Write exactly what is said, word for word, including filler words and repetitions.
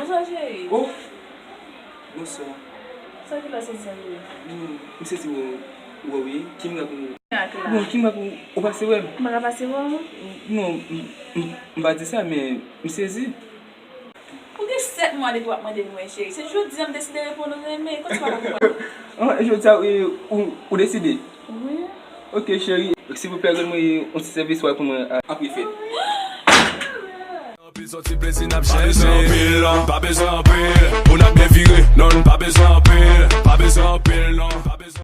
Bonswa, cheri. Oh, bonswa. Sa ki la sezi sa, cheri? Non, m sezi wè w, wè w, wi. Ki mirak ou, mirak la. Bon, ki mirak ou, ou pase wè m? M pa ka pase wè w, non? Non, m, m, m pa di sa, men m sezi. Ou gen sèt mwa depi w ap mande m wè, cheri. Se jodi a m deside reponn ou renmen. Kòman ou pa konprann? Ah, jodi a, e, ou, ou deside? Wi. Ok, cheri. Silvouplè, rann mwen yon ti sèvis wè pou mwen a-, apre fèt. Anpil sòti plezi n ap chèche. Pa bezwen anpil, non, pa bezwen anpil. Pou n ap byen vire, non, n pa bezwen anpil. Pa bezwen anpil, non, pa bezwen.